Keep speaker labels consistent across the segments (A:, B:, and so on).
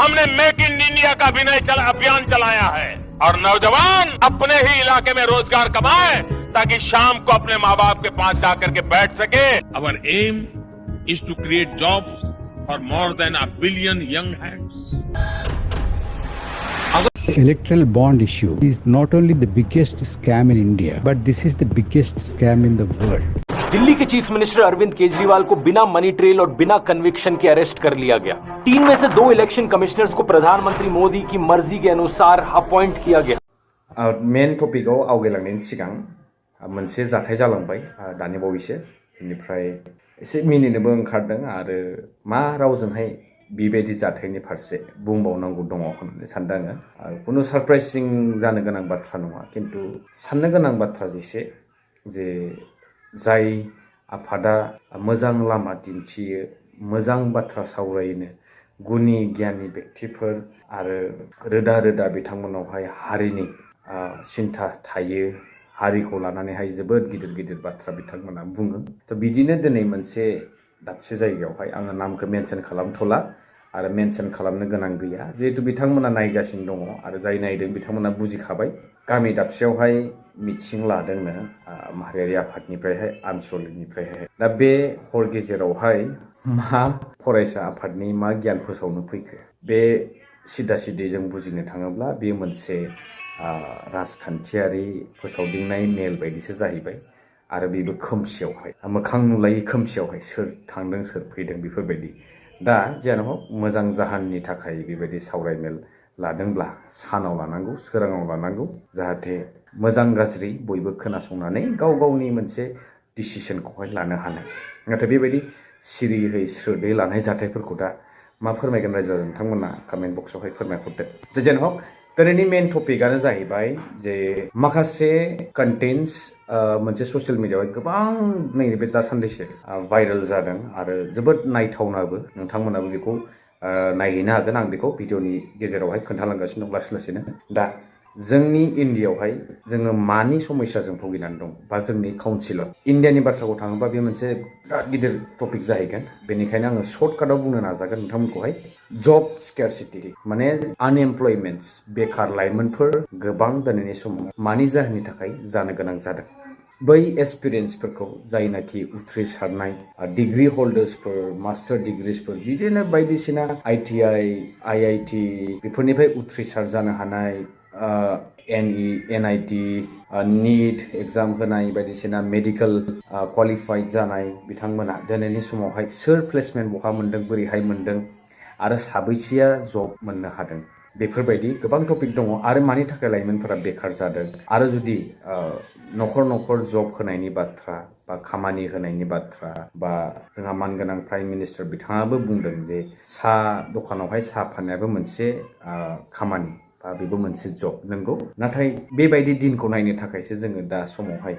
A: हमने make in India का अभियान चलाया है और नौजवान अपने ही इलाके में रोजगार कमाए ताकि शाम को अपने माँ बाप के पास जाकर के बैठ सके।
B: Our aim is to create jobs for more than 1 billion young hands.
C: The electoral bond issue is not only the biggest scam in India, but this is the biggest scam in the world.
D: Delhi के chief minister Arvind Kejriwal को बिना money trail और बिना conviction के arrest कर लिया गया। 3 में से 2 election commissioners को प्रधानमंत्री मोदी की मर्जी के अनुसार अपॉइंट किया गया।
E: मेन टपिकआव आवगायलांनायनि सिगां मोनसे जाथाय जालांबाय दानि बावैसो बेनिफ्राय एसे मिनिनोबो ओंखारदों आरो मा रावजोंहाय बेबायदि जाथायनि फारसे बुंबावनांगौ दङ होननानै सानदों आङो। कुनु सरप्राइजिं जानो गोनां बाथ्रा नङा, किन्तु साननो गोनां बाथ्रा एसे जे जाय आफादा मोजां लामा दिन्थियो, मोजां बाथ्रा सावरायनो गुनि गियानि व्यक्तिफोर आरो रोदा रोदा बिथांमोनावहाय हारिनि सिन्था थायो, हारिखौ लानानैहाय जोबोद गिदिर गिदिर बाथ्रा बिथांमोना बुङो। थ' बिदिनो दिनै मोनसे दाबसे जायगायावहाय आङो नामखौ मेनसन खालामथ'ला आरो मेनसन खालामनो गोनां गैया, जिहेतु बिथांमोना नायगासिनो दङ आरो जाय नायदों बिथांमोना बुजिखाबाय। गामि दाबसेयावहाय मिटिं लादोंनो माहारियारि आफादनिफ्रायहाय आनसलिकनिफ्रायहाय। दा बे हर गेजेरावहाय मा फरायसा आफादनि मा गियान फोसावनो फैखो, बे सिदा सिदि जों बुजिनो थाङोब्ला बे मोनसे राजखान्थियारि फोसावदिंनाय मेल बायदिसो जाहैबाय आरो बेबो खोमसियावहाय, मोखां नुलायै खोमसियावहाय सोर थांदों सोर फैदों बेफोरबायदि। दा जियानो हक मोजां जाहोननि थाखाय बेबायदि सावरायमेल लादोंब्ला सानाव लानांगौ, सोराङाव लानांगौ, जाहाथे मोजां गाज्रि बयबो खोनासंनानै गाव गावनि मोनसे डिसिसनखौहाय लानो हानाय। नाथाय बेबायदि सिरियै स्रोदै लानाय जाथायफोरखौ दा मा फोरमायगोन रायजो राजा नोंथांमोना कमेन्ट बक्सआवहाय फोरमायहरदो। जियानो हक दिनैनि मेन टपिकआनो जाहैबाय जे माखासे कन्टेन्ट्स मोनसे ससियेल मिडियाआवहाय गोबां नैबे दासान्दिसो भाइरेल जादों आरो जोबोद नायथावनाबो। नोंथांमोनाबो बेखौ नायहैनो हागोन, आं बेखौ भिडिअनि गेजेरावहाय खोन्थालांगासिनो दं लासै लासैनो। दा जोंनि इण्डियाआवहाय जोङो मानि समस्याजों भुगिनानै दं, बा जोंनि काउन्सिलर इण्डियानि बाथ्राखौ थाङोबा बे मोनसे बिराद गिदिर टपिक जाहैगोन। बेनिखायनो आङो सर्टकाटआव बुंनो नाजागोन नोंथांमोनखौहाय। जब स्केरसिटि माने आनएमप्लयमेन्टस, बेकार लाइमोनफोर गोबां दिनैनि समाव मानि जाहोननि थाखाय जानो गोनां जादों। बै एक्सपिरियेन्सफोरखौ जायनाखि उथ्रिसारनाय डिग्री हल्डार्सफोर, मास्टार डिग्रिसफोर, बिदिनो बायदिसिना ITI, IIT बेफोरनिफ्राय उथ्रिसार जानो हानाय, NIT, नीट एग्जाम होनाय, बायदिसिना मेडिकेल क्वालिफाइड जानाय बिथांमोना दिनैनि समावहाय सोर प्लेसमेन्ट बहा मोन्दों, बोरैहाय मोन्दों आरो साबैसेया जब मोननो हादों, बेफोरबायदि गोबां टपिक दङ। आरो मानि थाखाय लाइमोनफोरा बेकार जादों, आरो जुदि न'खर न'खर जब होनायनि बाथ्रा बा खामानि होनायनि बाथ्रा, बा जोंहा मानगोनां प्राइम मिनिस्टार बिथाङाबो बुंदों जे साहा दखानावहाय साहा फाननायाबो मोनसे खामानि बा बेबो मोनसे जब। नंगौ, नाथाय बेबायदि दिनखौ नायनो थाखायसो जोङो दा समावहाय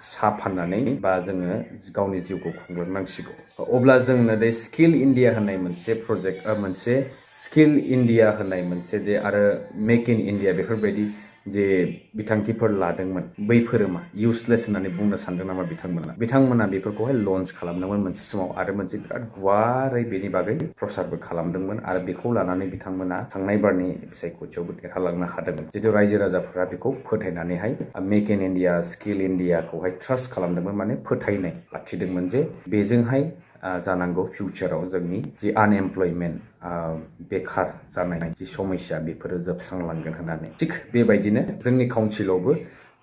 E: साहा फाननानै बा जोङो गावनि जिउखौ खुंलांनांसिगौ। अब्ला जोंनो बे स्किल इण्डिया होननाय मोनसे प्रजेक्ट, मोनसे स्किल इण्डिया होननाय मोनसे जे आरो मेक इन इण्डिया बेफोरबायदि जे बिथांखिफोर लादोंमोन, बैफोरो मा इउसलेस होननानै बुंनो सानदों नामा बिथांमोना बेफोरखौहाय लन्च खालामदोंमोन मोनसे समाव, आरो मोनसे बिराद गुवारै बेनि बागै प्रसारबो खालामदोंमोन। आरो बेखौ लानानै बिथांमोना थांनाय बारनि बिसायख'थियावबो देरहालांनो हादोंमोन। जितु रायजो राजाफोरा बेखौ फोथायनानैहाय मेक इन इण्डिया, स्किल इण्डियाखौहाय ट्रास्ट खालामदोंमोन, माने फोथायनाय लाखिदोंमोन जे बेजोंहाय जानांगौ फिउचाराव जोंनि जि आनएमप्लयमेन्ट, बेकार जानाय जि समस्या, बेफोरो जोबस्रांलांगोन होननानै। थिग बेबायदिनो जोंनि काउन्सिलावबो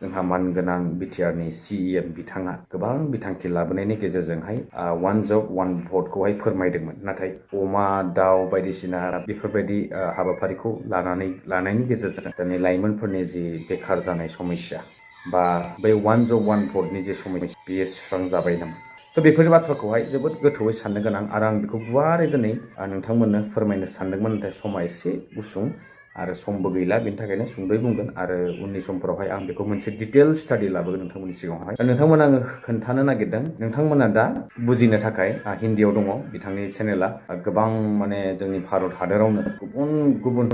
E: जोंहा मानगोनां बिटिआरनि CEM बिथाङा गोबां बिथांखि लाबोनायनि गेजेरजोंहाय वान जब वान भटखौहाय फोरमायदोंमोन। नाथाय अमा दाउ बायदिसिना बेफोरबायदि हाबाफारिखौ लानायनि गेजेरजों दिनै लाइमोनफोरनि जि बेकार जानाय समस्या बा बै वान जब वान भटनि जे समस्या, बेयो सुस्रांजाबाय नामा। स' बेफोर बाथ्राखौहाय जोबोद गोथौयै साननो गोनां, आरो आं बेखौ गुवारै दिनै नोंथांमोननो फोरमायनो सानदोंमोन, नाथाय समा एसे गुसुं आरो समबो गैला, बेनि थाखायनो सुंद'यै बुंगोन। आरो उननि समफोरावहाय आं बेखौ मोनसे डिटेल स्टाडि लाबोगोन नोंथांमोननि सिगाङावहाय। नोंथांमोना आङो खोन्थानो नागिरदों, नोंथांमोना दा बुजिनो थाखाय हिन्दीयाव दङ बिथांनि चेनेला, गोबां माने जोंनि भारत हादरावनो गुबुन गुबुन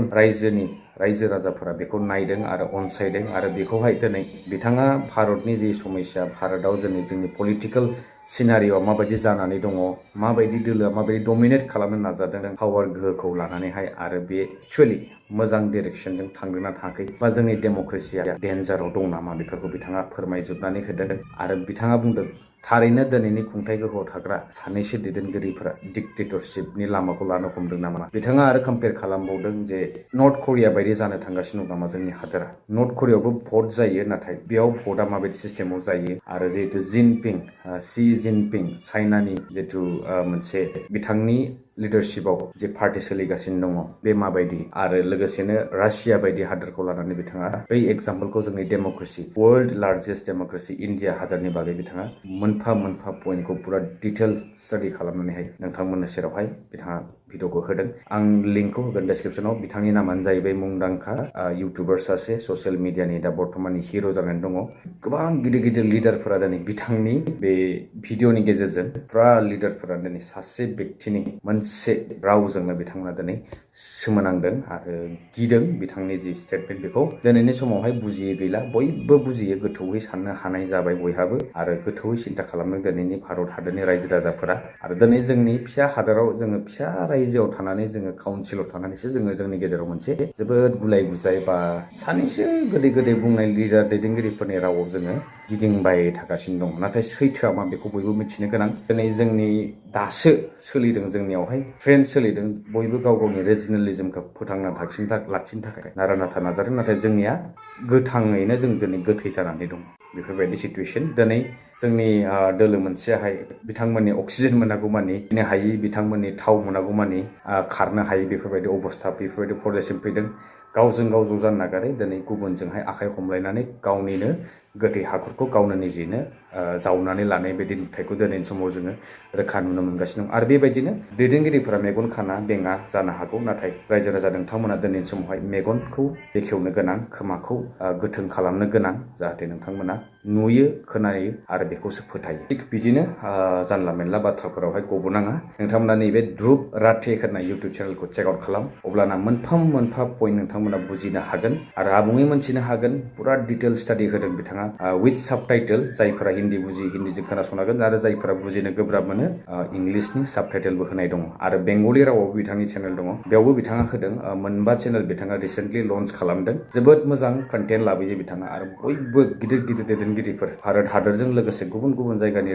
E: रायजो राजाफोरा बेखौ नायदों आरो अनसायदों। आरो बेखौहाय दिनै बिथाङा भारतनि जि समस्या, भारताव जोंनि पलिटिकेल सिनारिअ माबायदि जानानै दङ माबायदि दोलोआ माबायदि डमिनेट खालामनो नाजादों पावार गोहोखौ लानानैहाय आरो बे एक्चुअलि मोजां डिरेक्सनजों थांदोंना थाङाखै बा जोंनि डेम'क्रेसिया डेन्जाराव दं नामा बेफोरखौ बिथाङा फोरमायजोबनानै होदों आरो बिथाङा बुंदों थारैनो दिनैनि खुंथाय गोहोआव थाग्रा सानैसो दैदेनगिरिफोरा डिक्टेटरशिपनि लामाखौ लानो हमदों नामा बिथाङा आरो कम्पेयार खालामबावदों जे नर्थ करिया बायदि जानो थांगासिनो दं नामा जोंनि हादोरा नर्थ करियायावबो भट जायो नाथाय बेयाव भटआ माबायदि सिस्टेमाव जायो आरो जिहेतु सि जिनपिं चाइनानि जिहेतु मोनसे बिथांनि लिडारशिपआव जे पार्टि सोलिगासिनो दङ बे माबायदि आरो लोगोसेनो रासिया बायदि हादोरखौ लानानै बिथाङा बै एग्जाम्पलखौ जोंनि democracy world largest democracy India हादरनि बागै बिथाङा मोनफा मोनफा पइन्टखौ पुरा डिटेल स्टाडि खालामनानैहाय नोंथांमोननो सेरावहाय बिथाङा भिडिअखौ होदों आं लिंकखौ होगोन डेसक्रिपसनाव बिथांनि नामानो जाहैबाय मुंदांखा इउटुबार सासे ससियेल मिडियानि दा बर्तमाननि हिर' जानानै दङ गोबां गिदिर गिदिर लिडारफोरा दिनै बिथांनि बे भिडिअनि गेजेरजों पुरा लिडारफोरा दिनै सासे व्यक्तिनि मोनसे रावजोंनो बिथांमोना दिनै सोमोनांदों आरो गिदों बिथांनि जि स्टेटमेन्ट बेखौ दिनैनि समावहाय बुजियै गैला बयबो बुजियो गोथौयै साननो हानाय जाबाय बयहाबो आरो गोथौयै सिन्ता खालामदों दिनैनि भारत हादरनि रायजो राजाफोरा आरो दिनै जोंनि फिसा हादराव जोङो फिसा रायजोआव थानानै जोङो काउन्सिलाव थानानैसो जोङो जोंनि गेजेराव मोनसे जोबोद गुलाय गुजाय बा सानैसो गोदै गोदै बुंनाय लिडार दैदेनगिरिफोरनि रावाव जोङो गिदिंबाय थागासिनो दं नाथाय सैथोआ मा बेखौ बयबो मिथिनो गोनां दिनै जोंनि दासो सोलिदों जोंनियावहाय ट्रेन्ड सोलिदों बयबो गाव गावनि रिजनेलिजमखौ फोथांना लाखिनो थाखाय नारा नाथा नाजादों नाथाय जोंनिया गोथाङैनो जों दिनै गोथै जानानै दं बेफोरबायदि सिटुवेसन दिनै जोंनि दोलो मोनसेयाहाय बिथांमोननि अक्सिजेन मोनागौमानि फैनो हायि बिथांमोननि थाव मोनागौमानि खारनो हायि बेफोरबायदि अबस्था बेफोरबायदि पर्यायसिम फैदों गावजों गाव ज' जानो नागारै दिनै गुबुनजोंहाय आखाइ हमलायनानै गावनिनो गोथै हाखरखौ गावनो निजेनो जावनानै लानाय बायदि नुथायखौ दिनैनि समाव जोङो रोखा नुनो मोनगासिनो दं आरो बेबायदिनो दैदेनगिरिफोरा मेगन खाना बेङा जानो हागौ नाथाय रायजो राजा नोंथांमोना दिनैनि समावहाय मेगनखौ बेखेवनो गोनां खोमाखौ गोथों खालामनो गोनां जाहाथे नोंथांमोना नुयो खोनायो आरो बेखौसो फोथायो थिग बिदिनो जानला मेनला बाथ्राफोरावहाय गबनाङा नोंथांमोना नैबे ध्रुब राथे होननाय इउटुब चेनेलखौ चेक आउट खालाम अब्लाना मोनफा मोनफा पइन्ट नोंथांमोना बुजिनो हागोन आरो आबुङै मोनथिनो हागोन पुरा डिटेल स्टाडि होदों बिथाङा विथ साबटाइटेल जायफोरा हिन्दी बुजियो हिन्दीजों खोनासंनांगोन आरो जायफोरा बुजिनो गोब्राब मोनो इंलिशनि साबटाइटेलबो होनाय दङ आरो बेंगलि रावावबो बिथांनि चेनेल दङ बेयावबो बिथाङा होदों मोनबा चेनेल बिथाङा रिसेन्टलि लन्च खालामदों जोबोद मोजां कन्टेन्ट लाबोयो बिथाङा आरो बयबो गिदिर गिदिर दैदेनगिरिफोर भारत हादरजों लोगोसे गुबुन गुबुन जायगानि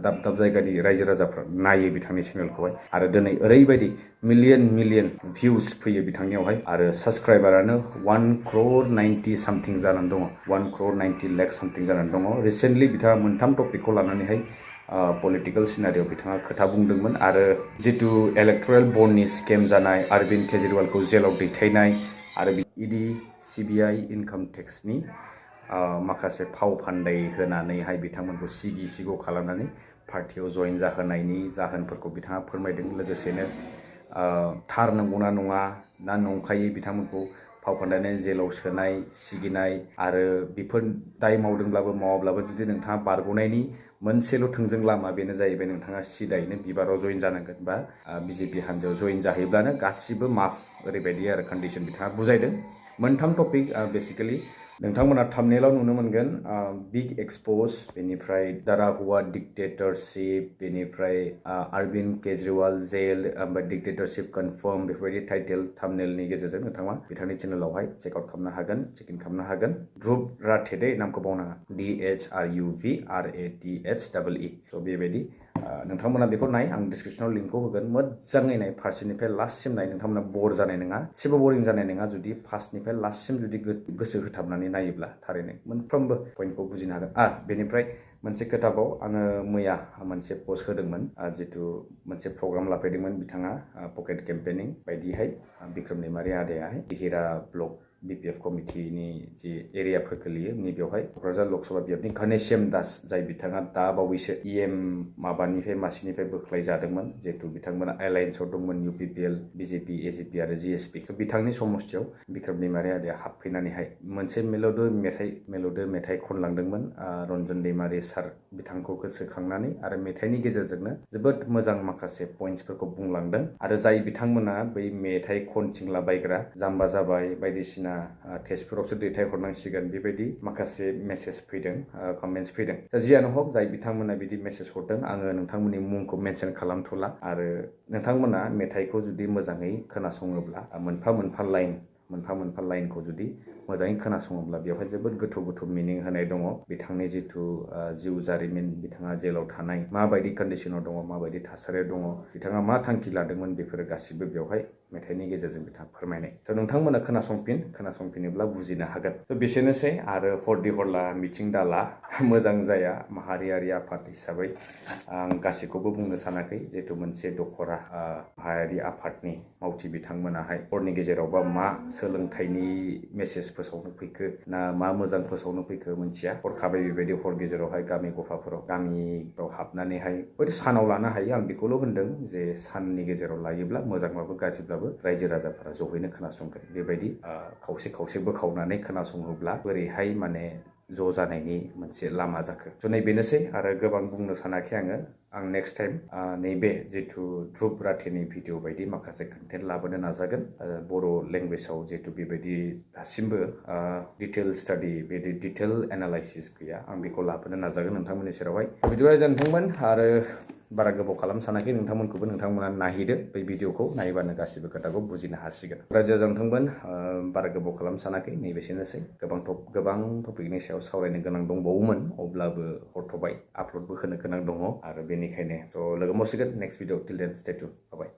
E: दाब दाब जायगानि रायजो राजाफ्रा नायो बिथांनि चेनेलखौहाय आरो दिनै ओरैबायदि मिलियन भिउस फैयो बिथांनियावहाय आरो साबस्क्राइबारानो 1,90,00,000 सामथिं जानानै दङ 1,90,00,000 सामथिं जानानै दङ रिसेन्टलि बिथाङा मोनथाम टपिकखौ लानानैहाय पलिटिकेल सिनारियाव बिथाङा खोथा बुंदोंमोन आरो जितु इलेक्टरेल बन्डनि स्केम जानाय अरविन्द केजरिवालखौ जेलाव दैथायनाय आरो इडि सिबिआइ इनकाम टेक्सनि माखासे फाव फान्दाय होनानैहाय बिथांमोनखौ सिग' खालामनानै पार्टियाव जयेन जाहोनायनि जाहोनफोरखौ बिथाङा फोरमायदों लोगोसेनो थार नंगौना नङा ना नंखायै बिथांमोनखौ फाव फान्दायनानै जेलाव सोनाय सिगिनाय आरो बेफोर दाय मावदोंब्लाबो मावाब्लाबो जुदि नोंथाङा बारग'नायनि मोनसेल' थोंजों लामा बेनो जाहैबाय नोंथाङा सिदायैनो बिबाराव जयेन जानांगोन बा बिजेपि हान्जायाव जयेन जाहैब्लानो गासिबो माफ ओरैबायदि आरो कन्डिसन बिथाङा बुजायदों मोनथाम टपिक बेसिकेलि नोंथांमोना थाम्बनेलाव नुनो मोनगोन बिग एक्सप'ज बेनिफ्राय दारा हुआ डिक्टेटरशिप बेनिफ्राय अरविन्द केजरिवाल जेल ओमफ्राय डिक्टेटरशिप कनफार्म बेफोरबायदि टाइटेल थाम्बनेलनि गेजेरजों नोंथाङा बिथांनि चेनेलावहाय चेक आउट खालामनो हागोन चेक इन खालामनो हागोन ध्रुब राथे दे नामखौ बावनाङा DHRUVRATHEE स' बेबायदि नोंथांमोना बेखौ नाय आं डिसक्रिपसनाव लिंकखौ होगोन मोजाङै नाय फार्स्टनिफ्राय लास्टसिम नाय नोंथांमोना बर जानाय नङा एसेबो बरिं जानाय नङा जुदि फार्स्टनिफ्राय लास्टसिम जुदि गोसो होथाबनानै नायोब्ला थारैनो मोनफ्रोमबो पइन्टखौ बुजिनो हागोन बेनिफ्राय मोनसे खोथाबाव आङो मैया मोनसे पस्ट होदोंमोन जितु मोनसे प्रग्राम लाफैदोंमोन बिथाङा पकेट केम्पेनिं बायदिहाय बिक्रम दैमारि आदायाहाय हिरा ब्लक BPF कमिटिनि जि एरियाफोर गोलैयो नैबेयावहाय क'क्राझार लकसभा बियाबनि घनेश्याम दास जाय बिथाङा दा बावैसो माबानिफ्राय मासिनिफ्राय बोख्लाय जादोंमोन जिहेतु बिथांमोना एलायन्सआव दंमोन UPPL BJP AJP आरो GSP थ' बिथांनि समस्थियाव बिक्रम दैमारि आदाया हाबफैनानैहाय मोनसे मिलौदो मेथाइ खनलांदोंमोन रन्जन दैमारि सार बिथांखौ गोसोखांनानै आरो मेथाइनि गेजेरजोंनो जोबोद मोजां माखासे पइन्ट्सफोरखौ बुंलांदों आरो जाय बिथांमोना बै मेथाइ खनथिंला बायग्रा जाम्बा जाबाय बायदिसिना तेजपुरावसो दैथायहरनांसिगोन बेबायदि माखासे मेसेज फैदों कमेन्ट्स फैदों दा जियानो हक जाय बिथांमोना बिदि मेसेज हरदों आङो नोंथांमोननि मुंखौ मेनसन खालामथ'ला आरो नोंथांमोना मेथाइखौ जुदि मोजाङै खोनासङोब्ला मोनफा मोनफा लाइनखौ जुदि मोजाङै खोनासङोब्ला बेवहाय जोबोद गोथौ गोथौ मिनिं होनाय दङ बिथांनि जिथु जिउ जारिमिन बिथाङा जेलाव थानाय माबायदि कन्डिसनाव दङ माबायदि थासारियाव दङ बिथाङा मा थांखि लादोंमोन बेफोरो गासिबो बेवहाय मेथाइनि गेजेरजों बिथाङा फोरमायनाय स' नोंथांमोना खोनासंफिनोब्ला बुजिनो हागोन स' बेसेनोसै आरो हरदि हरला मिथिं दाला मोजां जाया माहारियारि आफाद हिसाबै आं गासैखौबो बुंनो सानाखै जिहेतु मोनसे दखरा माहारियारि आफादनि मावथि बिथांमोनाहाय हरनि गेजेरावबा मा सोलोंथाइनि मेसेज फोसावनो फैखो ना मा मोजां फोसावनो फैखो मोनथिया हरखाबै बेबायदि हर गेजेरावहाय गामि गामिफ्राव हाबनानैहाय हयथ' सानाव लानो हायो आं बेखौल' होनदों जे साननि गेजेराव लायोब्ला मोजांबाबो गाज्रिब्लाबो रायजो राजाफोरा जहैनो खोनासंगोन बेबायदि खावसे बोखावनानै खोनासङोब्ला बोरैहाय माने ज' जानायनि मोनसे लामा जाखो स' नैबेनोसै आरो गोबां बुंनो सानाखै आं नेक्स्ट टाइम नैबे जिथु ध्रुब राथेनि भिडिअ बायदि माखासे कन्टेन्ट लाबोनो नाजागोन बर' लेंगुवेजाव जिहेतु बेबायदि दासिमबो डिटेल स्टाडि बेबायदि डिटेल एनालाइसिस गैया आं बेखौ लाबोनो नाजागोन नोंथांमोननि सेरावहाय बिदिबा जानोथोंमोन आरो बारा गोबाव खालाम सानाखै नोंथांमोनखौबो नोंथांमोना नायहैदो बै भिडिअखौ नायबानो गासिबो खोथाखौ बुजिनो हासिगोन रायजो जानोथोंमोन बारा गोबाव खालाम सानाखै नैबेसेनोसै गोबां टपिकनि सायाव सावरायनो गोनां दंबावोमोन अब्लाबो हरथ'बाय आपल'डबो होनो गोनां दङ आरो बेनिखायनो थ' लोगो मोनसिगोन नेक्स्ट भिडिअ टिल देन स्टे टिउन बाय